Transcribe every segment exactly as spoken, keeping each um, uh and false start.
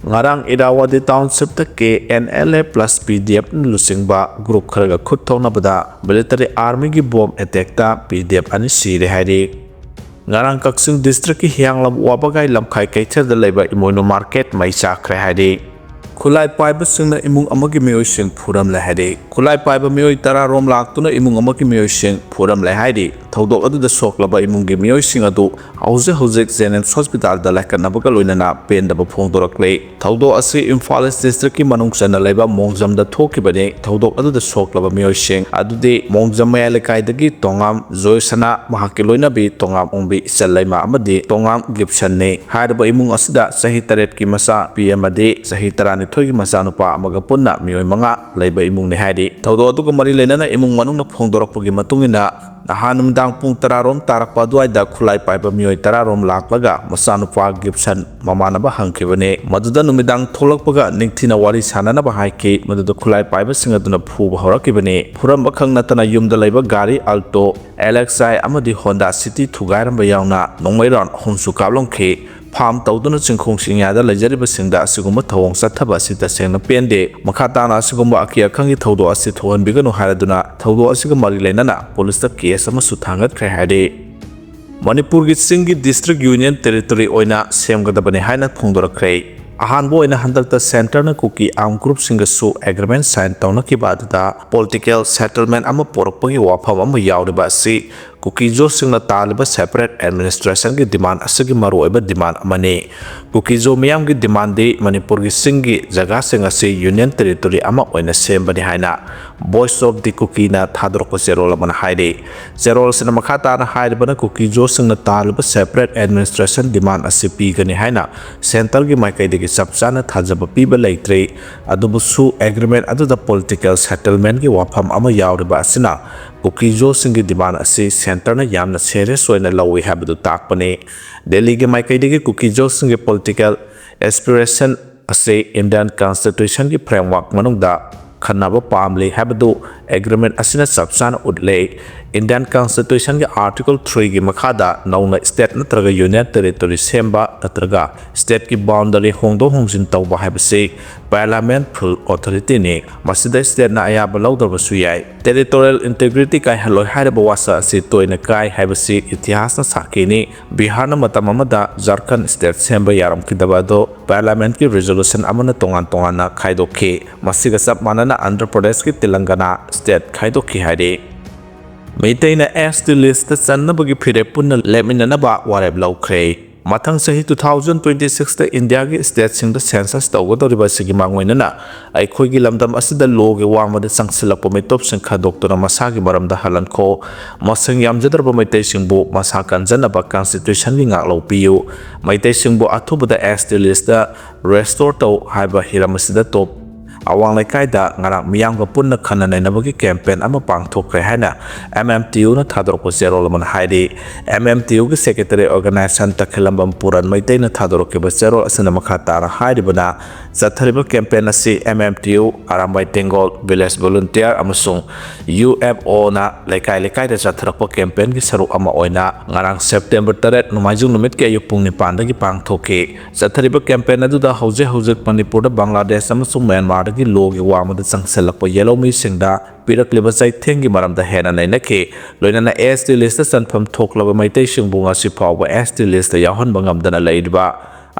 ꯉꯔꯥꯡ ꯏꯔꯥꯋꯥꯗꯤ ꯇꯥꯎꯟꯁꯤꯞꯇ ꯀꯦ and L A plus ꯄꯤ ꯗꯤ ꯑꯦꯐꯅ ꯂꯨꯆꯤꯡꯕ group ꯈꯔꯒ ꯈꯨꯠ ꯊꯣꯛꯅꯕꯗ ꯃꯤꯂꯤꯇꯔꯤ ꯑꯥꯔꯃꯤꯒꯤ ꯕꯣꯝ ꯑꯦꯇꯦꯛꯇ ꯄꯤ ꯗꯤ ꯑꯦꯐ ꯑꯅꯤ ꯁꯤꯔꯦ ꯍꯥꯏꯔꯤ꯫ ꯉꯔꯥꯡ ꯀꯛꯆꯤꯡ ꯗꯤꯁꯇ꯭ꯔꯤꯛꯀꯤ ꯍꯤꯌꯥꯡꯂꯝ ꯋꯥꯕꯒꯥꯏ ꯂꯝꯈꯥꯏ ꯀꯩꯊꯦꯜꯗ ꯂꯩꯕ ꯏꯃꯣꯏꯅꯨ ꯃꯥꯔꯀꯦꯠ ꯃꯩ ꯆꯥꯛꯈ꯭ꯔꯦ ꯍꯥꯏꯔꯤ꯫ ꯈꯨꯠꯂꯥꯏ ꯄꯥꯏꯕꯁꯤꯡꯅ ꯏꯃꯨꯡ ꯑꯃꯒꯤ ꯃꯤꯑꯣꯏꯁꯤꯡ ꯐꯨꯔꯝꯂꯦ ꯍꯥꯏꯔꯤ꯫ ꯈꯨꯠꯂꯥꯏ ꯄꯥꯏꯕ ꯃꯤꯑꯣꯏ ꯇꯔꯥ ꯔꯣꯝ ꯂꯥꯛꯇꯨꯅ ꯏꯃꯨꯡ ꯑꯃꯒꯤ ꯃꯤꯑꯣꯏꯁꯤꯡ ꯐꯨꯔꯝꯂꯦ ꯍꯥꯏꯔꯤ꯫ ꯊꯧꯗꯣꯛ ꯑꯗꯨꯗ ꯁꯣꯛꯂꯕ ꯏꯃꯨꯡꯒꯤ ꯃꯤꯑꯣꯏꯁꯤꯡ ꯑꯗꯨ ꯍꯧꯖꯤꯛ ꯍꯧꯖꯤꯛ ꯖꯦꯅꯤꯝꯁ ꯍꯣꯁꯄꯤꯇꯥꯜꯗ ꯂꯥꯏꯀꯠꯅꯕꯒ ꯂꯣꯏꯅꯅ ꯄꯦꯟꯗꯕ ꯐꯣꯡꯗꯣꯔꯛꯂꯤ꯫ ꯊꯧꯗꯣꯛ ꯑꯁꯤ ꯏꯝꯐꯥꯜ ꯏꯁ ꯗꯤꯁꯇ꯭ꯔꯤꯛꯀꯤ ꯃꯅꯨꯡ ꯆꯟꯅ ꯂꯩꯕ ꯃꯣꯡꯖꯝꯗ ꯊꯣꯛꯈꯤꯕꯅꯤ꯫ ꯊꯧꯗꯣꯛ ꯑꯗꯨꯗ ꯁꯣꯛꯂꯕ ꯃꯤꯑꯣꯏꯁꯤꯡ ꯑꯗꯨꯗꯤ ꯃꯣꯡꯖꯝ ꯃꯌꯥꯏ ꯂꯩꯀꯥꯏꯗꯒꯤ ꯇꯣꯉꯥꯝ ꯖꯣꯏꯁꯅꯥ, ꯃꯍꯥꯛꯀꯤ ꯂꯣꯏꯅꯕꯤ ꯇꯣꯉꯥꯝ ꯑꯣꯡꯕꯤ ꯏꯆꯜ ꯂꯩꯃ ꯑꯃꯗꯤ ꯇꯣꯉꯥꯝ ꯒꯤꯞꯁꯟꯅꯤ꯫ ꯍꯥꯏꯔꯤꯕ ꯏꯃꯨꯡ ꯑꯁꯤꯗ ꯆꯍꯤ ꯇꯔꯦꯠꯀꯤ ꯃꯆꯥ ꯅꯨꯄꯤ ꯑꯃꯗꯤ ꯆꯍꯤ ꯇꯔꯥꯅꯤꯊꯣꯏꯒꯤ ꯃꯆꯥꯅꯨꯄꯥ ꯑꯃꯒ ꯄꯨꯟꯅ ꯃꯤꯑꯣꯏ ꯃꯉꯥ ꯂꯩꯕ ꯏꯃꯨꯡꯅꯤ ꯍꯥꯏꯔꯤ꯫ ꯊꯧꯗꯣꯛ ꯑꯗꯨꯒ ꯃꯔꯤ ꯂꯩꯅꯅ ꯏꯃꯨꯡ ꯃꯅꯨꯡꯅ ꯐꯣꯡꯗꯣꯔꯛꯄꯒꯤ ꯃꯇꯨꯡ ꯏꯟꯅ, ꯅꯍꯥꯟ ꯅꯨꯃꯤꯗꯥꯡ ꯄꯨꯡ ꯇꯔꯥ ꯔꯣꯝ ꯇꯥꯔꯛꯄ ꯑꯗꯨꯋꯥꯏꯗ ꯈꯨꯠꯂꯥꯏ ꯄꯥꯏꯕ ꯃꯤꯑꯣꯏ ꯇꯔꯥ ꯔꯣꯝ ꯂꯥꯛꯂꯒ ꯃꯆꯥꯅꯨꯄꯥ ꯒꯤꯞꯁꯟ ꯃꯃꯥꯟꯅꯕ ꯍꯪꯈꯤꯕꯅꯤ꯫ ꯃꯗꯨꯗ ꯅꯨꯃꯤꯗꯥꯡ ꯊꯣꯛꯂꯛꯄꯒ ꯅꯤꯡꯊꯤꯅ ꯋꯥꯔꯤ ꯁꯥꯟꯅꯅꯕ ꯍꯥꯏꯈꯤ꯫ ꯃꯗꯨꯗ ꯈꯨꯠꯂꯥꯏ ꯄꯥꯏꯕꯁꯤꯡ ꯑꯗꯨꯅ ꯐꯨꯕ ꯍꯧꯔꯛꯈꯤꯕꯅꯤ꯫ ꯐꯨꯔꯝꯕ ꯈꯛ ꯅꯠꯇꯅ ꯌꯨꯝꯗ ꯂꯩꯕ ꯒꯥꯔꯤ ꯑꯜꯇꯣ, ꯑꯦꯜ ꯑꯦꯛꯁ ꯑꯥꯏ ꯑꯃꯗꯤ ꯍꯣꯟꯗꯥ ꯁꯤꯇꯤ ꯊꯨꯒꯥꯏꯔꯝꯕ ꯌꯥꯎꯅ ꯅꯣꯡꯃꯩ ꯔꯥꯎꯟ ꯑꯍꯨꯝꯁꯨ ꯀꯥꯞꯂꯝꯈꯤ꯫ ꯐꯥꯔꯝ ꯇꯧꯗꯨꯅ ꯆꯤꯡꯈꯣꯡ ꯆꯤꯡꯌꯥꯗ ꯂꯩꯖꯔꯤꯕꯁꯤꯡꯗ ꯑꯁꯤꯒꯨꯝꯕ ꯊꯧꯑꯣꯡ ꯆꯠꯊꯕ ꯑꯁꯤ ꯇꯁꯦꯡꯅ ꯄꯦꯟꯗꯦ꯫ ꯃꯈꯥ ꯇꯥꯅ ꯑꯁꯤꯒꯨꯝꯕ ꯑꯀꯤ ꯑꯈꯪꯒꯤ ꯊꯧꯗꯣꯛ ꯑꯁꯤ ꯊꯣꯛꯍꯟꯕꯤꯒꯅꯨ ꯍꯥꯏꯔꯗꯨꯅ ꯊꯧꯗꯣꯛ ꯑꯁꯤꯒ ꯃꯔꯤ ꯂꯩꯅꯅ ꯄꯨꯂꯤꯁꯇ ꯀꯦꯁ ꯑꯃꯁꯨ ꯊꯥꯡꯒꯠꯈ꯭ꯔꯦ ꯍꯥꯏꯔꯤ꯫ ꯃꯅꯤꯄꯨꯔꯒꯤ ꯆꯤꯡꯒꯤ ꯗꯤꯁꯇ꯭ꯔꯤꯛ ꯌꯨꯅꯤꯌꯟ ꯇꯦꯔꯤꯇꯣꯔꯤ ꯑꯣꯏꯅ ꯁꯦꯝꯒꯗꯕꯅꯤ ꯍꯥꯏꯅ ꯐꯣꯡꯗꯣꯔꯛꯈ꯭ꯔꯦ꯫ ꯑꯍꯥꯟꯕ ꯑꯣꯏꯅ ꯍꯟꯗꯛꯇ ꯁꯦꯟꯇꯔꯅ ꯀꯨꯀꯤ ꯑꯥꯔꯝ ꯒ꯭ꯔꯨꯞꯁꯤꯡꯒꯁꯨ ꯑꯦꯒ꯭ꯔꯤꯃꯦꯟ ꯁꯥꯏꯟ ꯇꯧꯅꯈꯤꯕ ꯑꯗꯨꯗ ꯄꯣꯂꯤꯇꯤꯀꯦꯜ ꯁꯦꯇꯜꯃꯦꯟ ꯑꯃ ꯄꯣꯔꯛꯄꯒꯤ ꯋꯥꯐꯝ ꯑꯃ ꯌꯥꯎꯔꯤꯕ ꯑꯁꯤ ꯀꯨꯀꯤꯖꯣꯁꯤꯡꯅ ꯇꯥꯜꯂꯤꯕ ꯁꯦꯄꯔꯦꯠ ꯑꯦꯗꯃꯤꯅꯤꯁꯇ꯭ꯔꯦꯁꯟꯒꯤ ꯗꯤꯃꯥꯟ ꯑꯁꯤꯒꯤ ꯃꯔꯨꯑꯣꯏꯕ ꯗꯤꯃꯥꯟ ꯑꯃꯅꯤ꯫ ꯀꯨꯀꯤꯖꯣ ꯃꯤꯌꯥꯝꯒꯤ ꯗꯤꯃꯥꯟꯗꯤ ꯃꯅꯤꯄꯨꯔꯒꯤ ꯆꯤꯡꯒꯤ ꯖꯒꯥꯁꯤꯡ ꯑꯁꯤ ꯌꯨꯅꯤꯌꯟ ꯇꯦꯔꯤꯇꯣꯔꯤ ꯑꯃ ꯑꯣꯏꯅ ꯁꯦꯝꯕꯅꯤ ꯍꯥꯏꯅ ꯚꯣꯏꯁ ꯑꯣꯐ ꯗꯤ ꯀꯨꯀꯤꯅ ꯊꯥꯗꯣꯔꯛꯄ ꯆꯦꯔꯣꯜ ꯑꯃꯅ ꯍꯥꯏꯔꯤ꯫ ꯆꯦꯔꯣꯜ ꯑꯁꯤꯅ ꯃꯈꯥ ꯇꯥꯅ ꯍꯥꯏꯔꯤꯕꯅ ꯀꯨꯀꯤꯖꯣꯁꯤꯡꯅ ꯇꯥꯜꯂꯤꯕ ꯁꯦꯄꯔꯦꯠ ꯑꯦꯗꯃꯤꯅꯤꯁꯇ꯭ꯔꯦꯁꯟ ꯗꯤꯃꯥꯟ ꯑꯁꯤ ꯄꯤꯒꯅꯤ ꯍꯥꯏꯅ ꯁꯦꯟꯇꯔꯒꯤ ꯃꯥꯏꯀꯩꯗꯒꯤ ꯆꯞ ꯆꯥꯅ ꯊꯥꯖꯕ ꯄꯤꯕ ꯂꯩꯇ꯭ꯔꯤ꯫ ꯑꯗꯨꯕꯨꯁꯨ ꯑꯦꯒ꯭ꯔꯤꯃꯦꯟ ꯑꯗꯨꯗ ꯄꯣꯂꯤꯇꯤꯀꯦꯜ ꯁꯦꯇꯜꯃꯦꯟꯒꯤ ꯋꯥꯐꯝ ꯑꯃ ꯌꯥꯎꯔꯤꯕ ꯑꯁꯤꯅ ꯀꯨꯀꯤꯖꯣꯁꯤꯡꯒꯤ ꯗꯤꯃꯥꯟ ꯑꯁꯤ ꯁꯦꯟꯇꯔꯅ ꯌꯥꯝꯅ ꯁꯦꯔꯤꯌꯁ ꯑꯣꯏꯅ ꯂꯧꯏ ꯍꯥꯏꯕꯗꯨ ꯇꯥꯛꯄꯅꯤ꯫ ꯗꯦꯜꯂꯤꯒꯤ ꯃꯥꯏꯀꯩꯗꯒꯤ ꯀꯨꯀꯤꯖꯣꯁꯤꯡꯒꯤ ꯄꯣꯂꯤꯇꯤꯀꯦꯜ ꯑꯦꯁꯄꯤꯔꯦꯁꯟ ꯑꯁꯤ ꯏꯟꯗꯤꯌꯟ ꯀꯟꯁꯇꯤꯇ꯭ꯌꯨꯁꯟꯒꯤ ꯐ꯭ꯔꯦꯝꯋꯥꯔꯛ ꯃꯅꯨꯡꯗ ꯈꯟꯅꯕ ꯄꯥꯝꯂꯤ ꯍꯥꯏꯕꯗꯨ ꯑꯦꯒ꯭ꯔꯤꯃꯦꯟ ꯑꯁꯤꯅ ꯆꯞ ꯆꯥꯅ ꯎꯠꯂꯦ꯫ ꯏꯟꯗꯤꯌꯥꯟ ꯀꯟꯁꯇꯤꯇ꯭ꯌꯨꯁꯟꯒꯤ ꯑꯥꯔꯇꯤꯀꯜ ꯊ꯭ꯔꯤꯒꯤ ꯃꯈꯥꯗ ꯅꯧꯅ ꯁ꯭ꯇꯦꯠ ꯅꯠꯇ꯭ꯔꯒ ꯌꯨꯅꯤꯌꯟ ꯇꯦꯔꯤꯇꯣꯔꯤ ꯁꯦꯝꯕ ꯅꯠꯇ꯭ꯔꯒ ꯁ꯭ꯇꯦꯠꯀꯤ ꯕꯥꯎꯟꯗꯔꯤ ꯍꯣꯡꯗꯣꯛ ꯍꯣꯡꯖꯤꯟ ꯇꯧꯕ ꯍꯥꯏꯕꯁꯤ ꯄꯥꯔꯂꯥꯃꯦꯟ ꯐꯨꯜ ꯑꯣꯊꯣꯔꯤꯇꯤꯅꯤ꯫ ꯃꯁꯤꯗ ꯁ꯭ꯇꯦꯠꯅ ꯑꯌꯥꯕ ꯂꯧꯗ꯭ꯔꯕꯁꯨ ꯌꯥꯏ꯫ ꯇꯦꯔꯤꯇꯣꯔꯤꯌꯦꯜ ꯏꯟꯇꯦꯒ꯭ꯔꯤꯇꯤ ꯀꯥꯏꯍꯜꯂꯣꯏ ꯍꯥꯏꯔꯤꯕ ꯋꯥꯁꯛ ꯑꯁꯤ ꯇꯣꯏꯅ ꯀꯥꯏ ꯍꯥꯏꯕꯁꯤ ꯏꯇꯤꯍꯥꯁꯅ ꯁꯥꯈꯤꯅꯤ꯫ ꯕꯤꯍꯥꯔꯅ ꯃꯇꯝ ꯑꯃꯗ ꯖꯥꯔꯈꯟ ꯁ꯭ꯇꯦꯠ ꯁꯦꯝꯕ ꯌꯥꯔꯝꯈꯤꯗꯕ ꯑꯗꯨ ꯄꯥꯔꯂꯥꯃꯦꯟꯠꯀꯤ ꯔꯤꯖꯣꯂꯨꯁꯟ ꯑꯃꯅ ꯇꯣꯉꯥꯟ ꯇꯣꯉꯥꯟꯅ ꯈꯥꯏꯗꯣꯛꯈꯤ꯫ ꯃꯁꯤꯒ ꯆꯞ ꯃꯥꯟꯅꯅ ꯑꯟꯙ꯭ꯔ ꯄ꯭ꯔꯗꯦꯁꯀꯤ ꯇꯦꯂꯪꯒꯅꯥ ꯁ꯭ꯇꯦꯠ ꯈꯥꯏꯗꯣꯛꯈꯤ ꯍꯥꯏꯔꯤ꯫ ꯃꯩꯇꯩꯅ ꯑꯦꯁ ꯇꯤ ꯂꯤꯁ꯭ꯠꯇ ꯆꯟꯅꯕꯒꯤ ꯐꯤꯔꯦꯞ ꯄꯨꯟꯅ ꯂꯦꯞꯃꯤꯟꯅꯅꯕ ꯋꯥꯔꯦꯞ ꯂꯧꯈ꯭ꯔꯦ꯫ ꯃꯊꯪ ꯆꯍꯤ two thousand twenty sixꯇ ꯏꯟꯗꯤꯌꯥꯒꯤ ꯁ꯭ꯇꯦꯠꯁꯤꯡꯗ ꯁꯦꯟꯁꯁ ꯇꯧꯒꯗꯧꯔꯤꯕ ꯑꯁꯤꯒꯤ ꯃꯥꯡꯑꯣꯏꯅꯅ ꯑꯩꯈꯣꯏꯒꯤ ꯂꯝꯗꯝ ꯑꯁꯤꯗ ꯂꯣꯒꯤ ꯋꯥꯡꯃꯗ ꯆꯪꯁꯤꯜꯂꯛꯄ ꯃꯤꯇꯣꯞꯁꯤꯡ ꯈꯟꯗꯣꯛꯇꯨꯅ ꯃꯁꯥꯒꯤ ꯃꯔꯝꯗ ꯍꯜꯍꯟꯈꯣ꯫ ꯃꯁꯤꯡ ꯌꯥꯝꯖꯗ꯭ꯔꯕ ꯃꯩꯇꯩꯁꯤꯡꯕꯨ ꯃꯁꯥ ꯀꯟꯖꯅꯕ ꯀꯟꯁꯇꯤꯇ꯭ꯌꯨꯁꯟꯒꯤ ꯉꯥꯛꯂꯧ ꯄꯤꯌꯨ꯫ ꯃꯩꯇꯩꯁꯤꯡꯕꯨ ꯑꯊꯨꯕꯗ ꯑꯦꯁ ꯇꯤ ꯂꯤꯁ꯭ꯠꯇ ꯔꯦꯁꯇꯣꯔ ꯇꯧ ꯍꯥꯏꯕ ꯍꯤꯔꯝ ꯑꯁꯤꯗ ꯇꯣꯞ ꯑꯋꯥꯡ ꯂꯩꯀꯥꯏꯗ ꯉꯔꯥꯡ ꯃꯤꯌꯥꯝꯒ ꯄꯨꯟꯅ ꯈꯟꯅ ꯅꯩꯅꯕꯒꯤ ꯀꯦꯝꯄꯦꯟ ꯑꯃ ꯄꯥꯡꯊꯣꯛꯈ꯭ꯔꯦ ꯍꯥꯏꯅ ꯑꯦꯝ ꯑꯦꯝ ꯇꯤ ꯌꯨꯅ ꯊꯥꯗꯣꯔꯛꯄ ꯆꯦꯔꯣꯜ ꯑꯃꯅ ꯍꯥꯏꯔꯤ꯫ ꯑꯦꯝ ꯑꯦꯝ ꯇꯤ ꯌꯨꯒꯤ ꯁꯦꯀ꯭ꯔꯦꯇꯔꯤ ꯑꯣꯔꯒꯅꯥꯏꯖꯦꯁꯟ ꯇꯈꯦꯂꯝꯕꯝ ꯄꯨꯔꯟ ꯃꯩꯇꯩꯅ ꯊꯥꯗꯣꯔꯛꯈꯤꯕ ꯆꯦꯔꯣꯜ ꯑꯁꯤꯅ ꯃꯈꯥ ꯇꯥꯅ ꯍꯥꯏꯔꯤꯕꯅ, ꯆꯠꯊꯔꯤꯕ ꯀꯦꯝꯄꯦꯟ ꯑꯁꯤ M M T U, Arambai Tenggol, village volunteer ꯑꯃꯁꯨꯡ ꯌꯨ ꯑꯦꯐ ꯑꯣꯅ ꯂꯩꯀꯥꯏ ꯂꯩꯀꯥꯏꯗ ꯆꯠꯊꯔꯛꯄ ꯀꯦꯝꯄꯦꯟꯒꯤ ꯁꯔꯨꯛ ꯑꯃ ꯑꯣꯏꯅ ꯉꯔꯥꯡ ꯁꯦꯞꯇꯦꯝꯕꯔ ꯇꯔꯦꯠ ꯅꯣꯡꯃꯥꯏꯖꯤꯡ ꯅꯨꯃꯤꯠꯀꯤ ꯑꯌꯨꯛ ꯄꯨꯡ ꯅꯤꯄꯥꯟꯗꯒꯤ ꯄꯥꯡꯊꯣꯛꯈꯤ꯫ ꯆꯠꯊꯔꯤꯕ ꯀꯦꯝꯄꯦꯟ ꯑꯗꯨꯗ ꯍꯧꯖꯤꯛ ꯍꯧꯖꯤꯛ ꯃꯅꯤꯄꯨꯔꯗ ꯕꯪꯒ꯭ꯂꯥꯗꯦꯁ ꯑꯃꯁꯨꯡ ꯃ꯭ꯌꯥꯟꯃꯥꯔꯗꯒꯤ ꯂꯣꯒꯤ ꯋꯥꯡꯃꯗ ꯆꯪꯁꯤꯜꯂꯛꯄ ꯌꯦꯜꯍꯧꯃꯤꯁꯤꯡꯗ ꯄꯤꯔꯛꯂꯤꯕ ꯆꯩꯊꯦꯡꯒꯤ ꯃꯔꯝꯗ ꯍꯦꯟꯅ ꯅꯩꯅꯈꯤ꯫ ꯂꯣꯏꯅꯅ ꯑꯦꯁ ꯇꯤ ꯂꯤꯁ꯭ꯠꯇ ꯆꯟꯐꯝ ꯊꯣꯛꯂꯕ ꯃꯩꯇꯩꯁꯤꯡꯕꯨ ꯉꯁꯤ ꯐꯥꯎꯕ ꯑꯦꯁ ꯇꯤ ꯂꯤꯁ꯭ꯠꯇ ꯌꯥꯎꯍꯟꯕ ꯉꯝꯗꯅ ꯂꯩꯔꯤꯕ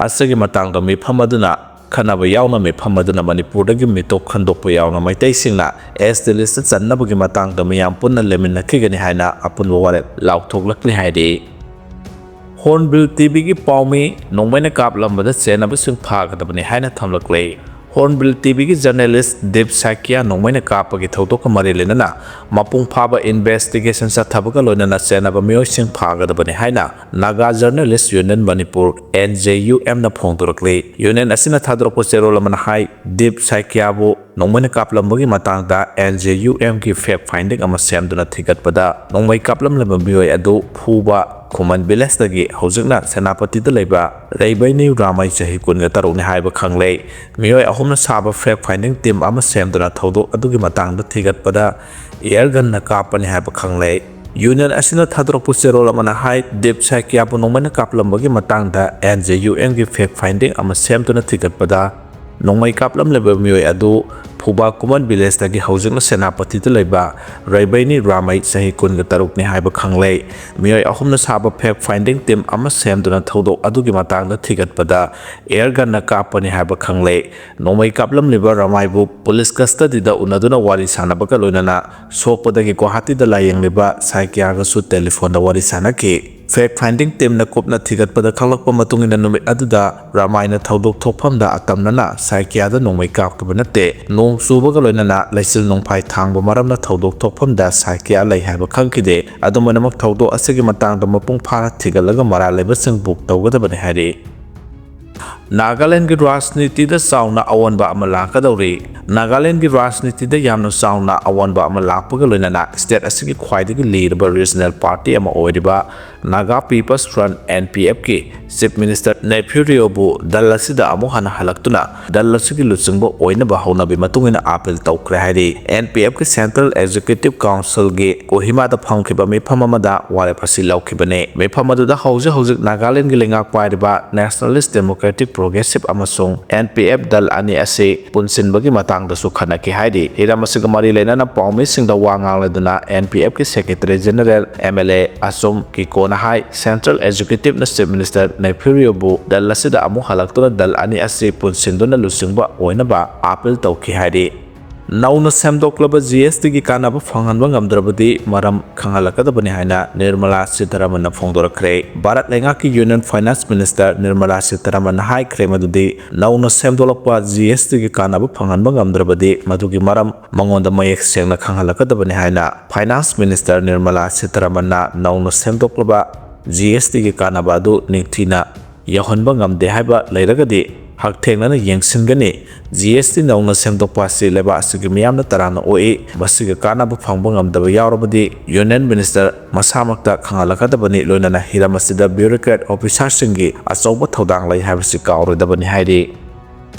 ꯑꯁꯤꯒꯤ ꯃꯇꯥꯡꯗ ꯃꯤꯐꯝ ꯑꯗꯨꯅ ꯈꯟꯅꯕ ꯌꯥꯎꯅ ꯃꯤꯐꯝ ꯑꯗꯨꯅ ꯃꯅꯤꯄꯨꯔꯗꯒꯤ ꯃꯤꯇꯣꯞ ꯈꯟꯗꯣꯛꯄ ꯌꯥꯎꯅ ꯃꯩꯇꯩꯁꯤꯡꯅ ꯑꯦꯁ ꯇꯤ ꯂꯤꯁ꯭ꯠꯇ ꯆꯟꯅꯕꯒꯤ ꯃꯇꯥꯡꯗ ꯃꯤꯌꯥꯝ ꯄꯨꯟꯅ ꯂꯦꯞꯃꯤꯟꯅꯈꯤꯒꯅꯤ ꯍꯥꯏꯅ ꯑꯄꯨꯟꯕ ꯋꯥꯔꯦꯞ ꯂꯥꯎꯊꯣꯛꯂꯛꯂꯤ ꯍꯥꯏꯔꯤ꯫ ꯍꯣꯔꯟꯕꯤꯜ ꯇꯤ ꯚꯤꯒꯤ ꯄꯥꯎꯃꯤ ꯅꯣꯡꯃꯩꯅ ꯀꯥꯞꯂꯝꯕꯗ ꯆꯦꯟꯅꯕꯁꯤꯡ ꯐꯥꯒꯗꯕꯅꯤ ꯍꯥꯏꯅ ꯊꯝꯂꯛꯂꯦ꯫ ꯍꯣꯔꯟꯕꯤꯜ ꯇꯤ ꯚꯤꯒꯤ ꯖꯔꯅꯦꯂꯤꯁ꯭ꯠ ꯗꯤꯞ ꯁꯥꯏꯀꯤꯌꯥ ꯅꯣꯡꯃꯩꯅ ꯀꯥꯞꯄꯒꯤ ꯊꯧꯗꯣꯛꯀ ꯃꯔꯤ ꯂꯩꯅꯅ ꯃꯄꯨꯡ ꯐꯥꯕ ꯏꯟꯚꯦꯁꯇꯤꯒꯦꯁꯟ ꯆꯠꯊꯕꯒ ꯂꯣꯏꯅꯅ ꯆꯦꯟꯅꯕ ꯃꯤꯑꯣꯏꯁꯤꯡ ꯐꯥꯒꯗꯕꯅꯤ ꯍꯥꯏꯅ Naga journalist union Manipur, N J U ꯑꯦꯝꯅ ꯐꯣꯡꯗꯣꯔꯛꯂꯤ꯫ ꯌꯨꯅꯤꯌꯟ ꯑꯁꯤꯅ ꯊꯥꯗꯣꯔꯛꯄ ꯆꯦꯔꯣꯜ ꯑꯃꯅ ꯍꯥꯏ, ꯗꯤꯞ ꯁꯥꯏꯀꯤꯌꯥꯕꯨ ꯅꯣꯡꯃꯩꯅ ꯀꯥꯞꯂꯝꯕꯒꯤ ꯃꯇꯥꯡꯗ ꯑꯦꯟ ꯖꯦ ꯌꯨ ꯑꯦꯝꯒꯤ ꯐꯦꯛ ꯐꯥꯏꯟꯗꯤꯡ ꯑꯃ ꯁꯦꯝꯗꯨꯅ ꯊꯤꯒꯠꯄꯗ, ꯅꯣꯡꯃꯩ ꯀꯥꯞꯂꯝꯂꯕ ꯃꯤꯑꯣꯏ ꯑꯗꯨ ꯐꯨꯕ, ꯈꯨꯃꯟ ꯚꯤꯂꯦꯖꯇꯒꯤ ꯍꯧꯖꯤꯛꯅ ꯁꯦꯅꯥꯄꯇꯤꯗ ꯂꯩꯕ ꯔꯩꯕꯩꯅꯤ ꯔꯥꯃꯩ ꯆꯍꯤ ꯀꯨꯟꯒ ꯇꯔꯨꯛꯅꯤ ꯍꯥꯏꯕ ꯈꯪꯂꯦ꯫ ꯃꯤꯑꯣꯏ ꯑꯍꯨꯝꯅ ꯁꯥꯕ fact finding team ꯑꯃ ꯁꯦꯝꯗꯨꯅ ꯊꯧꯗꯣꯛ ꯑꯗꯨꯒꯤ ꯃꯇꯥꯡꯗ ꯊꯤꯒꯠꯄꯗ air gunꯅ ꯀꯥꯞꯄꯅꯤ ꯍꯥꯏꯕ ꯈꯪꯂꯦ꯫ Union ꯑꯁꯤꯅ ꯊꯥꯗꯣꯔꯛꯄ ꯆꯦꯔꯣꯜ ꯑꯃꯅ ꯍꯥꯏ, ꯗꯤꯞ ꯁꯥꯏꯀꯤꯌꯥꯕꯨ ꯅꯣꯡꯃꯩꯅ ꯀꯥꯞꯂꯝꯕꯒꯤ ꯃꯇꯥꯡꯗ NJUMꯒꯤ fact finding ꯑꯃ ꯁꯦꯝꯗꯨꯅ ꯊꯤꯒꯠꯄꯗ, ꯅꯣꯡꯃꯩ ꯀꯥꯞꯂꯝꯂꯤꯕ ꯃꯤꯑꯣꯏ ꯑꯗꯨ ꯐꯨꯕꯥ ꯈꯨꯃꯟ ꯚꯤꯂꯦꯖꯇꯒꯤ ꯍꯧꯖꯤꯛꯅ ꯁꯦꯅꯥꯄꯇꯤꯗ ꯂꯩꯕ ꯔꯩꯕꯩꯅꯤ ꯔꯥꯃꯩ ꯆꯍꯤ ꯀꯨꯟꯒ ꯇꯔꯨꯛꯅꯤ ꯍꯥꯏꯕ ꯈꯪꯂꯦ꯫ ꯃꯤꯑꯣꯏ ꯑꯍꯨꯝꯅ ꯁꯥꯕ fact finding team ꯑꯃ ꯁꯦꯝꯗꯨꯅ ꯊꯧꯗꯣꯛ ꯑꯗꯨꯒꯤ ꯃꯇꯥꯡꯗ ꯊꯤꯒꯠꯄꯗ air gunꯅ ꯀꯥꯞꯄꯅꯤ ꯍꯥꯏꯕ ꯈꯪꯂꯦ꯫ ꯅꯣꯡꯃꯩ ꯀꯥꯞꯂꯝꯂꯤꯕ ꯔꯥꯃꯩꯕꯨ police custodyꯗ ꯎꯅꯗꯨꯅ ꯋꯥꯔꯤ ꯁꯥꯟꯅꯕꯒ ꯂꯣꯏꯅꯅ ꯁꯣꯛꯄꯗꯒꯤ ꯒꯨꯋꯥꯍꯥꯇꯤꯗ ꯂꯥꯌꯦꯡꯂꯤꯕ ꯁꯥꯏꯀꯤꯌꯥꯒꯁꯨ telephoneꯗ ꯋꯥꯔꯤ ꯁꯥꯟꯅꯈꯤ꯫ Fact finding teamꯅ ꯀꯨꯞꯅ ꯊꯤꯒꯠꯄꯗ ꯈꯪꯂꯛꯄ ꯃꯇꯨꯡ ꯏꯟꯅ, ꯅꯨꯃꯤꯠ ꯑꯗꯨꯗ ꯔꯥꯃꯥꯏꯅ ꯊꯧꯗꯣꯛ ꯊꯣꯛꯐꯝꯗ ꯑꯇꯝꯅꯅ ꯁꯥꯏꯀꯤꯌꯥꯗ ꯅꯣꯡꯃꯩ ꯀꯥꯞꯈꯤꯕ ꯅꯠꯇꯦ꯫ ꯅꯣꯡ ꯆꯨꯕꯒ ꯂꯣꯏꯅꯅ ꯂꯩꯆꯤꯜ ꯅꯣꯡꯐꯥꯏ ꯊꯥꯡꯕ ꯃꯔꯝꯅ ꯊꯧꯗꯣꯛ ꯊꯣꯛꯐꯝꯗ ꯁꯥꯏꯀꯤꯌꯥ ꯂꯩ ꯍꯥꯏꯕ ꯈꯪꯈꯤꯗꯦ꯫ ꯑꯗꯨꯝ ꯑꯣꯏꯅꯃꯛ, ꯊꯧꯗꯣꯛ ꯑꯁꯤꯒꯤ ꯃꯇꯥꯡꯗ ꯃꯄꯨꯡ ꯐꯥꯅ ꯊꯤꯒꯠꯂꯒ ꯃꯔꯥꯜ ꯂꯩꯕꯁꯤꯡ book ꯇꯧꯒꯗꯕꯅꯤ ꯍꯥꯏꯔꯤ꯫ ꯅꯥꯒꯥꯂꯦꯟꯒꯤ ꯔꯥꯖꯅꯤꯇꯤꯗ ꯆꯥꯎꯅ ꯑꯑꯣꯟꯕ ꯑꯃ ꯂꯥꯛꯀꯗꯧꯔꯤ꯫ ꯅꯥꯒꯥꯂꯦꯟꯒꯤ ꯔꯥꯖꯅꯤꯇꯤꯗ ꯌꯥꯝꯅ ꯆꯥꯎꯅ ꯑꯑꯣꯟꯕ ꯑꯃ ꯂꯥꯛꯄꯒ ꯂꯣꯏꯅꯅ, state ꯑꯁꯤꯒꯤ ꯈ꯭ꯋꯥꯏꯗꯒꯤ ꯂꯤꯔꯕ regional party ꯑꯃ ꯑꯣꯏꯔꯤꯕ Naga People's Front, NPFꯀꯤ Chief Minister Neiphiu Rioꯕꯨ ꯗꯜ ꯑꯁꯤꯗ ꯑꯃꯨꯛ ꯍꯟꯅ ꯍꯜꯂꯛꯇꯨꯅ ꯗꯜ ꯑꯁꯤꯒꯤ ꯂꯨꯆꯤꯡꯕ ꯑꯣꯏꯅꯕ ꯍꯧꯅꯕꯤ ꯃꯇꯨꯡ ꯏꯟꯅ appeal ꯇꯧꯈ꯭ꯔꯦ ꯍꯥꯏꯔꯤ꯫ NPFꯀꯤ Central Executive Councilꯒꯤ ꯀꯣꯍꯤꯃꯥꯗ ꯐꯝꯈꯤꯕ ꯃꯤꯐꯝ ꯑꯃꯗ ꯋꯥꯔꯦꯞ ꯑꯁꯤ ꯂꯧꯈꯤꯕꯅꯤ꯫ ꯃꯤꯐꯝ ꯑꯗꯨꯗ ꯍꯧꯖꯤꯛ ꯍꯧꯖꯤꯛ ꯅꯥꯒꯥꯂꯦꯟꯒꯤ ꯂꯩꯉꯥꯛ ꯄꯥꯏꯔꯤꯕ Nationalist Democratic Progressive ꯑꯃꯁꯨꯡ NPF ꯗꯜ ꯑꯅꯤ ꯑꯁꯤ ꯄꯨꯟꯁꯤꯟꯕꯒꯤ ꯃꯇꯥꯡꯗꯁꯨ ꯈꯟꯅꯈꯤ ꯍꯥꯏꯔꯤ꯫ ꯍꯤꯔꯝ ꯑꯁꯤꯒ ꯃꯔꯤ ꯂꯩꯅꯅ ꯄꯥꯎꯃꯤꯁꯤꯡꯗ ꯋꯥ ꯉꯥꯡꯂꯗꯨꯅ NPFꯀꯤ Secretary General MLA ꯑꯆꯨꯝ ꯀꯤꯀꯣꯅ ꯍꯥꯏ, Central Executiveꯅ Chief Minister Neiphiu Rioꯕꯨ ꯗꯜ ꯑꯁꯤꯗ ꯑꯃꯨꯛ ꯍꯜꯂꯛꯇꯨꯅ ꯗꯜ ꯑꯅꯤ ꯑꯁꯤ ꯄꯨꯟꯁꯤꯟꯗꯨꯅ ꯂꯨꯆꯤꯡꯕ ꯑꯣꯏꯅꯕ appeal ꯇꯧꯈꯤ ꯍꯥꯏꯔꯤ꯫ ꯅꯧꯅ ꯁꯦꯝꯗꯣꯛꯂꯕ GSTꯒꯤ ꯀꯥꯟꯅꯕ ꯐꯪꯍꯟꯕ ꯉꯝꯗ꯭ꯔꯕꯗꯤ ꯃꯔꯝ ꯈꯪꯍꯜꯂꯛꯀꯗꯕꯅꯤ ꯍꯥꯏꯅ ꯅꯤꯔꯃꯂꯥ ꯁꯤꯇꯥꯔꯥꯃꯟꯅ ꯐꯣꯡꯗꯣꯔꯛꯈ꯭ꯔꯦ꯫ ꯚꯥꯔꯠ ꯂꯩꯉꯥꯛꯀꯤ Union Finance Minister ꯅꯤꯔꯃꯂꯥ ꯁꯤꯇꯥꯔꯥꯃꯟꯅ ꯍꯥꯏꯈ꯭ꯔꯦ ꯃꯗꯨꯗꯤ ꯅꯧꯅ ꯁꯦꯝꯗꯣꯛꯂꯛꯄ GSTꯒꯤ ꯀꯥꯟꯅꯕ ꯐꯪꯍꯟꯕ ꯉꯝꯗ꯭ꯔꯕꯗꯤ ꯃꯗꯨꯒꯤ ꯃꯔꯝ ꯃꯉꯣꯟꯗ ꯃꯌꯦꯛ ꯁꯦꯡꯅ ꯈꯪꯍꯜꯂꯛꯀꯗꯕꯅꯤ ꯍꯥꯏꯅ Finance Minister ꯅꯤꯔꯃꯂꯥ ꯁꯤꯇꯥꯔꯥꯃꯟꯅ ꯅꯧꯅ ꯁꯦꯝꯗꯣꯛꯂꯕ GSTꯒꯤ ꯀꯥꯟꯅꯕ ꯑꯗꯨ ꯅꯤꯡꯊꯤꯅ ꯌꯧꯍꯟꯕ ꯉꯝꯗꯦ ꯍꯥꯏꯕ ꯂꯩꯔꯒꯗꯤ ꯍꯛꯊꯦꯡꯅꯅ ꯌꯦꯡꯁꯤꯟꯒꯅꯤ꯫ ꯖꯤ ꯑꯦꯁ ꯇꯤ ꯅꯧꯅ ꯁꯦꯝꯗꯣꯛꯄ ꯑꯁꯤ ꯂꯩꯕꯥꯛ ꯑꯁꯤꯒꯤ ꯃꯤꯌꯥꯝꯅ ꯇꯔꯥꯝꯅ ꯑꯣꯛꯏ꯫ ꯃꯁꯤꯒꯤ ꯀꯥꯟꯅꯕ ꯐꯪꯕ ꯉꯝꯗꯕ ꯌꯥꯎꯔꯕꯗꯤ ꯌꯨꯅꯤꯌꯟ ꯃꯤꯅꯤꯁꯇꯔ ꯃꯁꯥꯃꯛꯇ ꯈꯪꯍꯜꯂꯛꯀꯗꯕꯅꯤ, ꯂꯣꯏꯅꯅ ꯍꯤꯔꯝ ꯑꯁꯤꯗ ꯕ꯭ꯌꯨꯔꯣꯀ꯭ꯔꯦꯠ ꯑꯣꯐꯤꯁꯥꯔꯁꯤꯡꯒꯤ ꯑꯆꯧꯕ ꯊꯧꯗꯥꯡ ꯂꯩ ꯍꯥꯏꯕꯁꯤ ꯀꯥꯎꯔꯣꯏꯗꯕꯅꯤ ꯍꯥꯏꯔꯤ꯫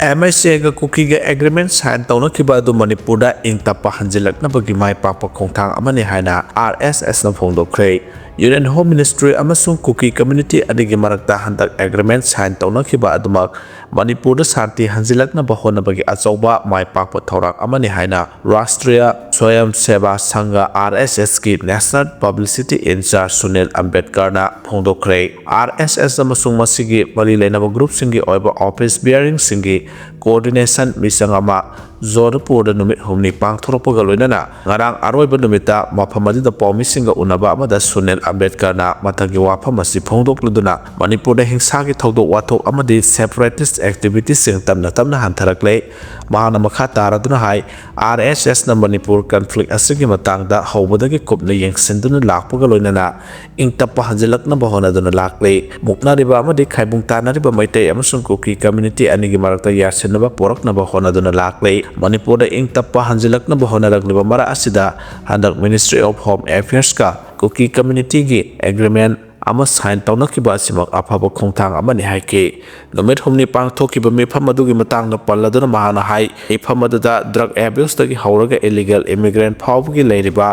ꯑꯦꯝ ꯑꯦꯁ ꯑꯦꯒ ꯀꯨꯀꯤꯒ ꯑꯦꯒ꯭ꯔꯤꯃꯦꯟ ꯁꯥꯏꯟ ꯇꯧꯅꯈꯤꯕ ꯑꯗꯨ ꯃꯅꯤꯄꯨꯔꯗ ꯏꯪ ꯇꯞꯄ ꯍꯟꯖꯤꯜꯂꯛꯅꯕꯒꯤ ꯃꯥꯏ ꯄꯥꯛꯄ ꯈꯣꯡꯊꯥꯡ ꯑꯃꯅꯤ ꯍꯥꯏꯅ ꯑꯥꯔ ꯑꯦꯁ ꯑꯦꯁꯅ ꯐꯣꯡꯗꯣꯛꯈ꯭ꯔꯦ꯫ ꯌꯨꯅꯤꯌꯟ ꯍꯣꯝ ꯃꯤꯅꯤꯁꯇ꯭ꯔꯤ ꯑꯃꯁꯨꯡ ꯀꯨꯀꯤ ꯀꯝꯃ꯭ꯌꯨꯅꯤꯇꯤ ꯑꯅꯤꯒꯤ ꯃꯔꯛꯇ ꯍꯟꯗꯛ ꯑꯦꯒ꯭ꯔꯤꯃꯦꯟ ꯁꯥꯏꯟ ꯇꯧꯅꯈꯤꯕ ꯑꯗꯨꯃꯛ ꯃꯅꯤꯄꯨꯔꯗ ꯁꯥꯟꯇꯤ ꯍꯟꯖꯤꯜꯂꯛꯅꯕ ꯍꯣꯠꯅꯕꯒꯤ ꯑꯆꯧꯕ ꯃꯥꯏ ꯄꯥꯛꯄ ꯊꯧꯔꯥꯡ ꯑꯃꯅꯤ ꯍꯥꯏꯅ ꯔꯥꯁꯇ꯭ꯔꯤꯌꯥ ꯁ꯭ꯋꯌꯝ ꯁꯦꯕꯥ ꯁꯪꯘ, ꯑꯥꯔ ꯑꯦꯁ ꯑꯦꯁꯀꯤ ꯅꯦꯁꯅꯦꯜ ꯄꯕ꯭ꯂꯤꯁꯤꯇꯤ ꯏꯟꯆꯥꯔꯖ ꯁꯨꯅꯤꯜ ꯑꯝꯕꯦꯗꯀꯔꯅ ꯐꯣꯡꯗꯣꯛꯈ꯭ꯔꯦ꯫ ꯑꯥꯔ ꯑꯦꯁ ꯑꯦꯁ ꯑꯃꯁꯨꯡ ꯃꯁꯤꯒꯤ ꯃꯔꯤ ꯂꯩꯅꯕ ꯒ꯭ꯔꯨꯞꯁꯤꯡꯒꯤ ꯑꯣꯏꯕ ꯑꯣꯐꯤꯁ ꯕꯤꯌꯥꯔꯤꯡꯁꯤꯡꯒꯤ ꯀꯣꯑꯣꯔꯗꯤꯅꯦꯁꯟ ꯃꯤꯆꯪ ꯑꯃ ꯖꯣꯙꯄꯨꯔꯗ ꯅꯨꯃꯤꯠ ꯍꯨꯝꯅꯤ ꯄꯥꯡꯊꯣꯔꯛꯄꯒ ꯂꯣꯏꯅꯅ ꯉꯔꯥꯡ ꯑꯔꯣꯏꯕ ꯅꯨꯃꯤꯠꯇ ꯃꯐꯝ ꯑꯗꯨꯗ ꯄꯥꯎꯃꯤꯁꯤꯡꯒ ꯎꯅꯕ ꯑꯃꯗ ꯁꯨꯅꯤꯜ ꯑꯝꯕꯦꯗꯀꯔꯅ ꯃꯊꯪꯒꯤ ꯋꯥꯐꯝ ꯑꯁꯤ ꯐꯣꯡꯗꯣꯛꯂꯗꯨꯅ ꯃꯅꯤꯄꯨꯔꯗ ꯍꯤꯡꯁꯥꯒꯤ ꯊꯧꯗꯣꯛ ꯋꯥꯊꯣꯛ ꯑꯃꯗꯤ ꯁꯦꯄꯔꯦꯇꯤꯁ ꯑꯦꯛꯇꯤꯚꯤꯇꯤꯁꯁꯤꯡ ꯇꯞꯅ ꯇꯞꯅ ꯍꯟꯊꯔꯛꯂꯦ꯫ ꯃꯍꯥꯛꯅ ꯃꯈꯥ ꯇꯥꯔꯗꯨꯅ ꯍꯥꯏ, ꯑꯥꯔ ꯑꯦꯁ ꯑꯦꯁꯅ ꯃꯅꯤꯄꯨꯔ ꯀꯟꯐ꯭ꯂꯤꯛ ꯑꯁꯤꯒꯤ ꯃꯇꯥꯡꯗ ꯍꯧꯕꯗꯒꯤ ꯀꯨꯞꯅ ꯌꯦꯡꯁꯤꯟꯗꯨꯅ ꯂꯥꯛꯄꯒ ꯂꯣꯏꯅꯅ ꯏꯪ ꯇꯞꯄ ꯍꯟꯖꯤꯜꯂꯛꯅꯕ ꯍꯣꯠꯅꯗꯨꯅ ꯂꯥꯛꯂꯤ꯫ ꯃꯨꯛꯅꯔꯤꯕ ꯑꯃꯗꯤ ꯈꯥꯏꯕꯨꯡ ꯇꯥꯅꯔꯤꯕ ꯃꯩꯇꯩ ꯑꯃꯁꯨꯡ ꯀꯨꯀꯤ ꯀꯝꯃ꯭ꯌꯨꯅꯤꯇꯤ ꯑꯅꯤꯒꯤ ꯃꯔꯛꯇ ꯌꯥꯁꯤꯟꯅꯕ ꯄꯨꯔꯛꯅꯕ ꯍꯣꯠꯅꯗꯨꯅ ꯂꯥꯛꯂꯤ꯫ ꯃꯅꯤꯄꯨꯔꯗ ꯏꯪ ꯇꯞꯄ ꯍꯟꯖꯤꯜꯂꯛꯅꯕ ꯍꯣꯠꯅꯔꯛꯂꯤꯕ ꯃꯔꯛ ꯑꯁꯤꯗ ꯍꯟꯗꯛ ꯃꯤꯅꯤꯁꯇ꯭ꯔꯤ ꯑꯣꯐ ꯍꯣꯝ ꯑꯦꯐꯤꯌꯔꯁꯀ ꯀꯨꯀꯤ ꯀꯝꯃ꯭ꯌꯨꯅꯤꯇꯤꯒꯤ ꯑꯦꯒ꯭ꯔꯤꯃꯦꯟ ꯑꯃ ꯁꯥꯏꯟ ꯇꯧꯅꯈꯤꯕ ꯑꯁꯤꯃꯛ ꯑꯐꯕ ꯈꯣꯡꯊꯥꯡ ꯑꯃꯅꯤ ꯍꯥꯏꯈꯤ꯫ ꯅꯨꯃꯤꯠ ꯍꯨꯝꯅꯤ ꯄꯥꯡꯊꯣꯛꯈꯤꯕ ꯃꯤꯐꯝ ꯑꯗꯨꯒꯤ ꯃꯇꯥꯡꯗ ꯄꯜꯂꯗꯨꯅ ꯃꯍꯥꯛꯅ ꯍꯥꯏ, ꯃꯤꯐꯝ ꯑꯗꯨꯗ ꯗ꯭ꯔꯒ ꯑꯦꯕ꯭ꯌꯨꯁꯇꯒꯤ ꯍꯧꯔꯒ ꯏꯂꯤꯒꯦꯜ ꯏꯃꯤꯒ꯭ꯔꯦꯟ ꯐꯥꯎꯕꯒꯤ ꯂꯩꯔꯤꯕ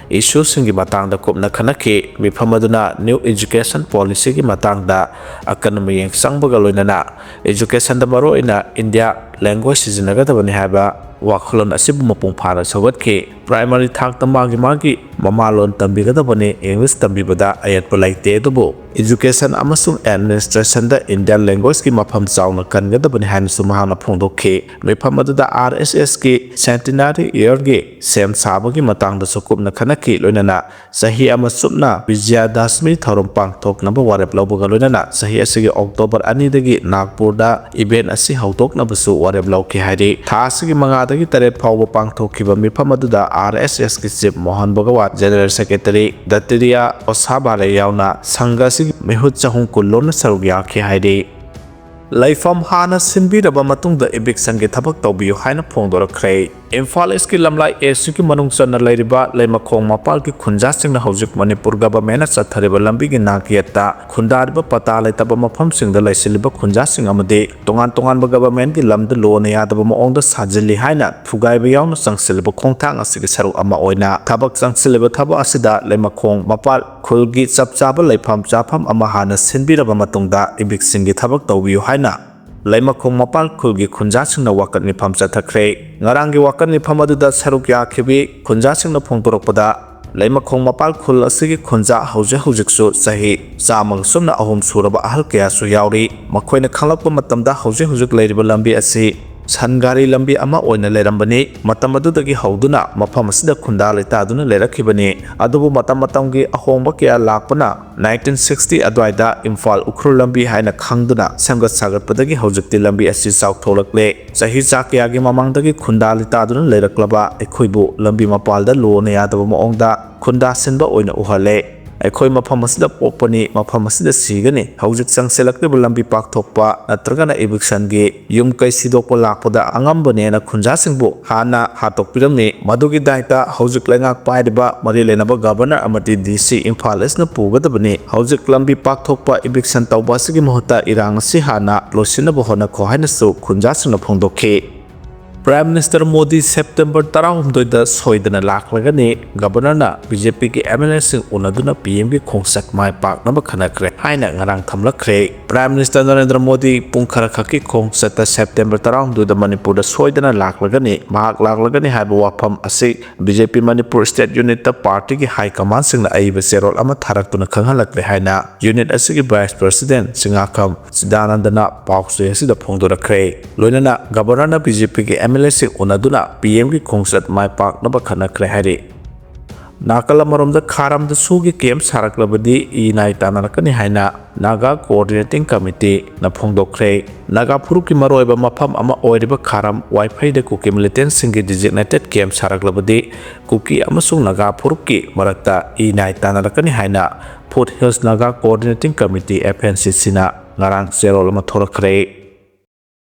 ꯏꯁꯨꯁꯤꯡꯒꯤ ꯃꯇꯥꯡꯗ ꯀꯨꯞꯅ ꯈꯟꯅꯈꯤ꯫ ꯃꯤꯐꯝ ꯑꯗꯨꯅ ꯅ꯭ꯌꯨ ꯏꯖꯨꯀꯦꯁꯟ ꯄꯣꯂꯤꯁꯤꯒꯤ ꯃꯇꯥꯡꯗ ꯑꯀꯟꯕ ꯃꯤꯠꯌꯦꯡ ꯆꯪꯕꯒ ꯂꯣꯏꯅꯅ ꯏꯖꯨꯀꯦꯁꯟꯗ ꯃꯔꯨꯑꯣꯏꯅ ꯏꯟꯗꯤꯌꯥ ꯂꯦꯡꯒ꯭ꯋꯦꯖ ꯁꯤꯖꯤꯟꯅꯒꯗꯕꯅꯤ ꯍꯥꯏꯕ ꯋꯥꯈꯜꯂꯣꯟ ꯑꯁꯤꯕꯨ ꯃꯄꯨꯡ ꯐꯥꯅ ꯁꯧꯒꯠꯈꯤ꯫ ꯄ꯭ꯔꯥꯏꯃꯔꯤ ꯊꯥꯛꯇ ꯃꯥꯒꯤ ꯃꯥꯒꯤ ꯃꯃꯥꯂꯣꯟ ꯇꯝꯕꯤꯒꯗꯕꯅꯤ, ꯏꯪꯂꯤꯁ ꯇꯝꯕꯤꯕꯗ ꯑꯌꯦꯠꯄ ꯂꯩꯇꯦ, ꯑꯗꯨꯕꯨ ꯏꯖꯨꯀꯦꯁꯟ ꯑꯃꯁꯨꯡ ꯑꯦꯗꯃꯤꯅꯤꯁꯇ꯭ꯔꯦꯁꯟꯗ ꯏꯟꯗꯤꯌꯟ ꯂꯦꯡꯒ꯭ꯋꯦꯖꯀꯤ ꯃꯐꯝ ꯆꯥꯎꯅ ꯀꯟꯒꯗꯕꯅꯤ ꯍꯥꯏꯅꯁꯨ ꯃꯍꯥꯛꯅ ꯐꯣꯡꯗꯣꯛꯈꯤ꯫ ꯃꯤꯐꯝ ꯑꯗꯨꯗ ꯑꯥꯔ ꯑꯦꯁ ꯑꯦꯁꯀꯤ ꯁꯦꯟꯇꯤꯅꯥꯔꯤ ꯏꯌꯔꯒꯤ ꯁꯦꯝ ꯁꯥꯕꯒꯤ ꯃꯇꯥꯡꯗꯁꯨ ꯀꯨꯞꯅ ꯈꯟꯅꯈꯤ, ꯂꯣꯏꯅꯅ ꯆꯍꯤ ꯑꯃ ꯆꯨꯞꯅ ꯕꯤꯖꯌꯗꯁꯃꯤ ꯊꯧꯔꯝ ꯄꯥꯡꯊꯣꯛꯅꯕ ꯋꯥꯔꯦꯞ ꯂꯧꯕꯒ ꯂꯣꯏꯅꯅ ꯆꯍꯤ ꯑꯁꯤꯒꯤ ꯑꯣꯛꯇꯣꯕꯔ ꯑꯅꯤꯗꯒꯤ ꯅꯥꯒꯄꯨꯔꯗ ꯏꯚꯦꯟꯠ ꯑꯁꯤ ꯍꯧꯗꯣꯛꯅꯕꯁꯨ ꯋꯥꯔꯦꯞ ꯂꯧꯈꯤ ꯍꯥꯏꯔꯤ꯫ ꯊꯥ ꯑꯁꯤꯒꯤ ꯃꯉꯥꯗꯒꯤ ꯇꯔꯦꯠ ꯐꯥꯎꯕ ꯄꯥꯡꯊꯣꯛꯈꯤꯕ ꯃꯤꯐꯝ ꯑꯗꯨꯗ ꯑꯥꯔ ꯑꯦꯁ ꯑꯦꯁꯀꯤ ꯆꯤꯐ ꯃꯣꯍꯟ ꯚꯒꯋꯥꯟ, ꯖꯦꯅꯔꯦꯜ ꯁꯦꯀ꯭ꯔꯦꯇꯔꯤ ꯗꯠꯇꯤꯔꯤꯌꯥ ꯑꯣꯁꯥꯕꯥꯂꯦ ꯌꯥꯎꯅ ꯁꯪꯘ ꯑꯁꯤꯒꯤ ꯃꯤꯍꯨꯠ ꯆꯍꯨꯝ ꯀꯨꯟ ꯂꯣꯝꯅ ꯁꯔꯨꯛ ꯌꯥꯈꯤ ꯍꯥꯏꯔꯤ꯫ ꯂꯩꯐꯝ ꯍꯥꯟꯅ ꯁꯤꯟꯕꯤꯔꯕ ꯃꯇꯨꯡꯗ ꯏꯚꯤꯛꯁꯟꯒꯤ ꯊꯕꯛ ꯇꯧꯕꯤꯌꯨ ꯍꯥꯏꯅ ꯐꯣꯡꯗꯣꯔꯛꯈ꯭ꯔꯦ꯫ ꯏꯝꯐꯥꯜ ꯏꯁꯀꯤ ꯂꯝꯂꯥꯏ ꯑꯦꯁꯤꯒꯤ ꯃꯅꯨꯡ ꯆꯟꯅ ꯂꯩꯔꯤꯕ ꯂꯩꯃꯈꯣꯡ ꯃꯄꯥꯜꯒꯤ ꯈꯨꯟꯖꯥꯁꯤꯡꯅ ꯍꯧꯖꯤꯛ ꯃꯅꯤꯄꯨꯔ ꯒꯚꯔꯟꯃꯦꯟꯠꯅ ꯆꯠꯊꯔꯤꯕ ꯂꯝꯕꯤꯒꯤ ꯅꯥꯛ ꯌꯦꯠꯇ ꯈꯨꯟꯗꯥꯔꯤꯕ ꯄꯇꯥ ꯂꯩꯇꯕ ꯃꯐꯝꯁꯤꯡꯗ ꯂꯩꯁꯤꯜꯂꯤꯕ ꯈꯨꯟꯖꯥꯁꯤꯡ ꯑꯃꯗꯤ ꯇꯣꯉꯥꯟ ꯇꯣꯉꯥꯟꯕ ꯒꯚꯔꯟꯃꯦꯟꯠꯀꯤ ꯂꯝꯗ ꯂꯣꯅ ꯌꯥꯗꯕ ꯃꯑꯣꯡꯗ ꯁꯥꯖꯤꯜꯂꯤ ꯍꯥꯏꯅ ꯊꯨꯒꯥꯏꯕ ꯌꯥꯎꯅ ꯆꯪꯁꯤꯜꯂꯤꯕ ꯈꯣꯡꯊꯥꯡ ꯑꯁꯤꯒꯤ ꯁꯔꯨꯛ ꯑꯃ ꯑꯣꯏꯅ ꯊꯕꯛ ꯆꯪꯁꯤꯜꯂꯤꯕ ꯊꯕꯛ ꯑꯁꯤꯗ ꯂꯩꯃꯈꯣꯡ ꯃꯄꯥꯜ ꯈꯨꯜꯒꯤ ꯆꯞ ꯆꯥꯕ ꯂꯩꯐꯝ ꯆꯥꯐꯝ ꯑꯃ ꯍꯥꯟꯅ ꯁꯤꯟꯕꯤꯔꯕ ꯃꯇꯨꯡꯗ ꯏꯚꯤꯛꯁꯟꯒꯤ ꯊꯕꯛ ꯇꯧꯕꯤꯌꯨ ꯍꯥꯏꯅ ꯂꯩꯃꯈꯣꯡ ꯃꯄꯥꯜ ꯈꯨꯜꯒꯤ ꯈꯨꯟꯖꯥꯁꯤꯡꯅ ꯋꯥꯀꯠ ꯃꯤꯐꯝ ꯆꯠꯊꯈ꯭ꯔꯦ꯫ ꯉꯔꯥꯡꯒꯤ ꯋꯥꯀꯠ ꯃꯤꯐꯝ ꯑꯗꯨꯗ ꯁꯔꯨꯛ ꯌꯥꯈꯤꯕꯤ ꯈꯨꯟꯖꯥꯁꯤꯡꯅ ꯐꯣꯡꯗꯣꯔꯛꯄꯗ, ꯂꯩꯃꯈꯣꯡ ꯃꯄꯥꯜ ꯈꯨꯜ ꯑꯁꯤꯒꯤ ꯈꯨꯟꯖꯥ ꯍꯧꯖꯤꯛ ꯍꯧꯖꯤꯛꯁꯨ ꯆꯍꯤ ꯆꯥꯝꯃꯒ ꯁꯨꯞꯅ ꯑꯍꯨꯝ ꯁꯨꯔꯕ ꯑꯍꯜ ꯀꯌꯥꯁꯨ ꯌꯥꯎꯔꯤ꯫ ꯃꯈꯣꯏꯅ ꯈꯪꯂꯛꯄ ꯃꯇꯝꯗ ꯍꯧꯖꯤꯛ ꯍꯧꯖꯤꯛ ꯂꯩꯔꯤꯕ ꯂꯝꯕꯤ ꯑꯁꯤ ꯁꯟ ꯒꯥꯔꯤ ꯂꯝꯕꯤ ꯑꯃ ꯑꯣꯏꯅ ꯂꯩꯔꯝꯕꯅꯤ꯫ ꯃꯇꯝ ꯑꯗꯨꯗꯒꯤ ꯍꯧꯗꯨꯅ ꯃꯐꯝ ꯑꯁꯤꯗ ꯈꯨꯟꯗꯥ ꯂꯩꯇꯥꯗꯨꯅ ꯂꯩꯔꯛꯈꯤꯕꯅꯤ꯫ ꯑꯗꯨꯕꯨ ꯃꯇꯝ ꯃꯇꯝꯒꯤ ꯑꯍꯣꯡꯕ ꯀꯌꯥ ꯂꯥꯛꯄꯅ nineteen sixty ꯑꯗꯨꯋꯥꯏꯗ ꯏꯝꯐꯥꯜ ꯎꯈ꯭ꯔꯨꯜ ꯂꯝꯕꯤ ꯍꯥꯏꯅ ꯈꯪꯗꯨꯅ ꯁꯦꯝꯒꯠ ꯁꯥꯒꯠꯄꯗꯒꯤ ꯍꯧꯖꯤꯛꯇꯤ ꯂꯝꯕꯤ ꯑꯁꯤ ꯆꯥꯎꯊꯣꯛꯂꯛꯂꯦ꯫ ꯆꯍꯤ ꯆꯥ ꯀꯌꯥꯒꯤ ꯃꯃꯥꯡꯗꯒꯤ ꯈꯨꯟꯗꯥ ꯂꯩꯇꯥꯗꯨꯅ ꯂꯩꯔꯛꯂꯕ ꯑꯩꯈꯣꯏꯕꯨ ꯂꯝꯕꯤ ꯃꯄꯥꯜꯗ ꯂꯣꯅ ꯌꯥꯗꯕ ꯃꯑꯣꯡꯗ ꯈꯨꯟꯗꯥ ꯁꯤꯟꯕ ꯑꯣꯏꯅ ꯎꯍꯜꯂꯦ꯫ ꯑꯩꯈꯣꯏ ꯃꯐꯝ ꯑꯁꯤꯗ ꯄꯣꯛꯄꯅꯤ, ꯃꯐꯝ ꯑꯁꯤꯗ ꯁꯤꯒꯅꯤ꯫ ꯍꯧꯖꯤꯛ ꯆꯪꯁꯤꯜꯂꯛꯂꯤꯕ ꯂꯝꯕꯤ ꯄꯥꯛꯊꯣꯛꯄ ꯅꯠꯇ꯭ꯔꯒꯅ ꯏꯚꯤꯛꯁꯟꯒꯤ ꯌꯨꯝ ꯀꯩ ꯁꯤꯗꯣꯛꯄ ꯂꯥꯛꯄꯗ ꯑꯉꯝꯕꯅꯦꯅ ꯈꯨꯟꯖꯥꯁꯤꯡꯕꯨ ꯍꯥꯟꯅ ꯍꯥꯠꯇꯣꯛꯄꯤꯔꯝꯃꯤ꯫ ꯃꯗꯨꯒꯤ ꯗꯥꯏꯇ ꯍꯧꯖꯤꯛ ꯂꯩꯉꯥꯛ ꯄꯥꯏꯔꯤꯕ ꯃꯔꯤ ꯂꯩꯅꯕ ꯒꯚꯔꯅꯔ ꯑꯃꯗꯤ ꯗꯤ ꯁꯤ ꯏꯝꯐꯥꯜ ꯏꯁꯅ ꯄꯨꯒꯗꯕꯅꯤ꯫ ꯍꯧꯖꯤꯛ ꯂꯝꯕꯤ ꯄꯥꯛꯊꯣꯛꯄ, ꯏꯚꯤꯛꯁꯟ ꯇꯧꯕ ꯑꯁꯤꯒꯤ ꯃꯍꯨꯠꯇ ꯏꯔꯥꯡ ꯑꯁꯤ ꯍꯥꯟꯅ ꯂꯣꯏꯁꯤꯟꯅꯕ ꯍꯣꯠꯅꯈꯣ ꯍꯥꯏꯅꯁꯨ ꯈꯨꯟꯖꯥꯁꯤꯡꯅ ꯐꯣꯡꯗꯣꯛꯈꯤ꯫ ꯄ꯭ꯔꯥꯏꯝ ꯃꯤꯅꯤꯁꯇꯔ ꯃꯣꯗꯤ ꯁꯦꯞꯇꯦꯝꯕꯔ ꯇꯔꯥꯍꯨꯝꯗꯣꯏꯗ ꯁꯣꯏꯗꯅ ꯂꯥꯛꯂꯒꯅꯤ꯫ ꯒꯕꯔꯅꯔꯅ ꯕꯤ ꯖꯦ ꯄꯤꯒꯤ ꯑꯦꯝ ꯑꯦꯜ ꯑꯦꯁꯤꯡ ꯎꯅꯗꯨꯅ ꯄꯤ ꯑꯦꯝꯒꯤ ꯈꯣꯡꯆꯠ ꯃꯥꯏ ꯄꯥꯛꯅꯕ ꯈꯟꯅꯈ꯭ꯔꯦ ꯍꯥꯏꯅ ꯉꯔꯥꯡ ꯊꯝꯂꯛꯈ꯭ꯔꯦ꯫ ꯄ꯭ꯔꯥꯏꯝ ꯃꯤꯅꯤꯁꯇꯔ ꯅꯔꯦꯟꯗ꯭ꯔ ꯃꯣꯗꯤ ꯄꯨꯡ ꯈꯔ ꯈꯛꯀꯤ ꯈꯣꯡꯆꯠꯇ ꯁꯦꯞꯇꯦꯝꯕꯔ ꯇꯔꯥꯍꯨꯝꯗꯣꯏꯗ ꯃꯅꯤꯄꯨꯔꯗ ꯁꯣꯏꯗꯅ ꯂꯥꯛꯂꯒꯅꯤ꯫ ꯃꯍꯥꯛ ꯂꯥꯛꯂꯒꯅꯤ ꯍꯥꯏꯕ ꯋꯥꯐꯝ ꯑꯁꯤ ꯕꯤ ꯖꯦ ꯄꯤ ꯃꯅꯤꯄꯨꯔ ꯁ꯭ꯇꯦꯠ ꯌꯨꯅꯤꯠꯇ ꯄꯥꯔꯇꯤꯒꯤ ꯍꯥꯏ ꯀꯃꯥꯟꯁꯤꯡꯅ ꯑꯏꯕ ꯆꯦꯔꯣꯜ ꯑꯃ ꯊꯥꯔꯛꯇꯨꯅ ꯈꯪꯍꯜꯂꯛꯂꯦ ꯍꯥꯏꯅ ꯌꯨꯅꯤꯠ ꯑꯁꯤꯒꯤ ꯚꯥꯏꯁ ꯄ꯭ꯔꯁꯤꯗꯦꯟ ꯆꯤꯡꯉꯥꯈꯝ ꯁꯤꯗꯥꯅꯟꯗꯅ ꯄꯥꯎꯆꯦ ꯑꯁꯤꯗ ꯐꯣꯡꯗꯣꯔꯛꯈ꯭ꯔꯦ꯫ ꯂꯣꯏꯅꯅ ꯒꯕꯔꯅꯔꯅ ꯕꯤ ꯖꯦ ꯄꯤꯒꯤ ꯑꯦꯝ ꯑꯦꯜ ꯑꯦꯁꯤꯡ ꯎꯅꯗꯨꯅ ꯄꯤ ꯑꯦꯝꯒꯤ ꯈꯣꯡꯆꯠ ꯃꯥꯏ ꯄꯥꯛꯅꯕ ꯈꯟꯅꯈ꯭ꯔꯦ ꯍꯥꯏꯔꯤ꯫ ꯅꯥꯀꯜ ꯑꯃꯔꯣꯝꯗ ꯈꯥꯔꯝꯗ ꯁꯨꯒꯤ ꯀꯦꯝ ꯁꯥꯔꯛꯂꯕꯗꯤ ꯏ ꯅꯥꯏ ꯇꯥꯟꯅꯔꯛꯀꯅꯤ ꯍꯥꯏꯅ ꯅꯥꯒꯥ ꯀꯣꯑꯣꯔꯗꯤꯅꯦꯇꯤꯡ ꯀꯃꯤꯇꯤꯅ ꯐꯣꯡꯗꯣꯛꯈ꯭ꯔꯦ꯫ ꯅꯥꯒꯥ ꯐꯨꯔꯨꯞꯀꯤ ꯃꯔꯨꯑꯣꯏꯕ ꯃꯐꯝ ꯑꯃ ꯑꯣꯏꯔꯤꯕ ꯈꯥꯔꯝ ꯋꯥꯏꯐꯩꯗ ꯀꯨꯀꯤ ꯃꯤꯂꯤꯇꯦꯟꯠꯁꯤꯡꯒꯤ ꯗꯤꯖꯤꯒꯅꯦꯇꯦꯗ ꯀꯦꯝ ꯁꯥꯔꯛꯂꯕꯗꯤ ꯀꯨꯀꯤ ꯑꯃꯁꯨꯡ ꯅꯥꯒꯥ ꯐꯨꯔꯨꯞꯀꯤ ꯃꯔꯛꯇ ꯏ ꯅꯥꯏ ꯇꯥꯟꯅꯔꯛꯀꯅꯤ ꯍꯥꯏꯅ foothills Naga coordinating committee, F N C ꯁꯤꯅ ꯉꯔꯥꯡ ꯆꯦꯔꯣꯜ ꯑꯃ ꯊꯣꯛꯂꯛꯈ꯭ꯔꯦ꯫